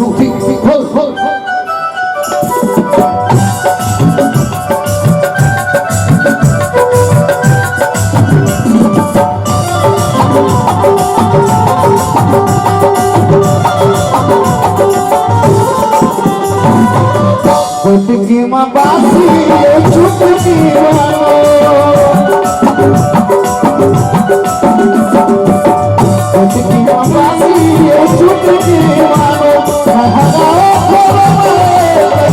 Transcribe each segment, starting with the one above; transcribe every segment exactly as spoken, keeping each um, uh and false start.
Two, three, three, four, four, four. Kotki में बासी ये चुटकी मानो। कोटकी में बासी ये चुटकी मानो। महंगा हो रे,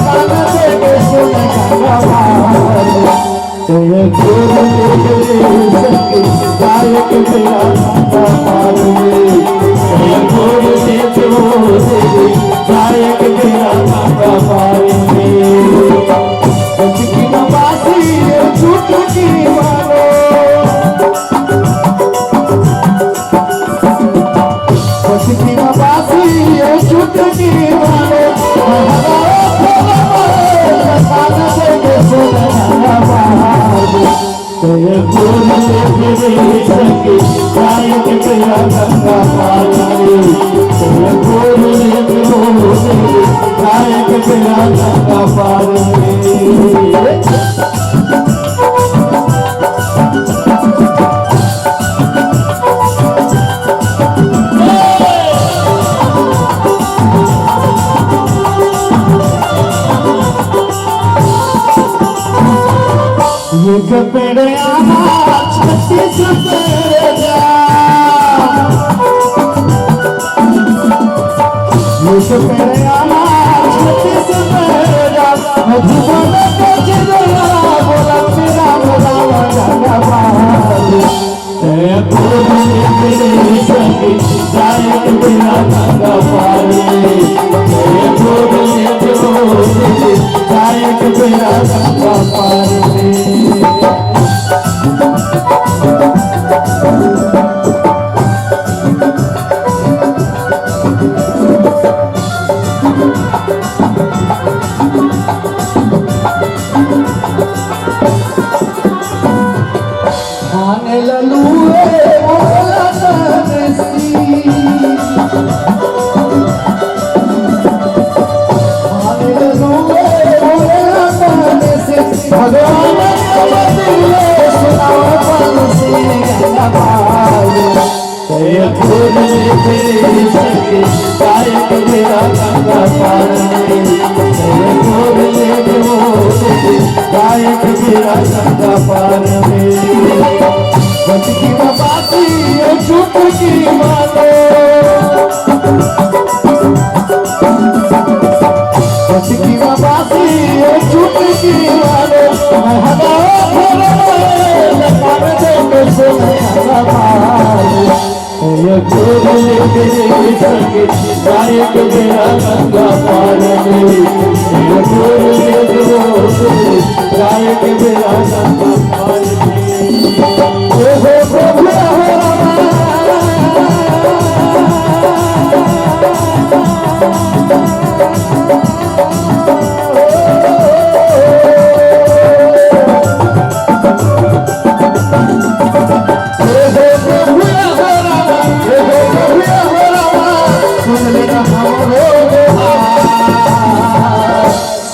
कान दे के सुन गंगा बाबा। जय गुरु देव संग गायक मेरा गंगा पार में। जय गुरु देव गायक मेरा गंगा पार में। कोटकी में बासी ये चुटकी मानो। कोटकी में बासी ये चुटकी मानो। हमारा भोला बाबा, कान दे के सुन गंगा बाबा। जय गुरु देव संग गायक मेरा गंगा पार में। जय गुरु देव गायक मेरा गंगा पार में। एक पेड़ आमा छत्तीस पेड़ जा। एक पेड़ आमा छत्तीस पेड़ जा। मधुबन के चिरैया बोला मेरा बोला गंगा पार। जय गुरु देव संग गायक मेरा गंगा पार में। जय गुरु देव गायक मेरा गंगा पार में। खाने ललुए बोला तनसी। खाने ललुए बोला तनसी। भगवान का बदले सुनाओ पंछी गंगा पार। जय गुरु देव संग गायक मेरा गंगा पार में। जय गुरु देव गायक मेरा गंगा पार में। कोटकी में बासी ये चुटकी मानो। कोटकी में बासी ये चुटकी मानो। महंगा हो रे, कान दे के सुन गंगा पार। जय गुरु देव संग गायक मेरा गंगा पार में। जय गुरु देव गायक मेरा गंगा पार में। हे प्रभु हो रामा।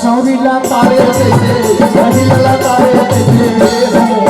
सौरी ला तारे रे, सौरी ला तारे रे।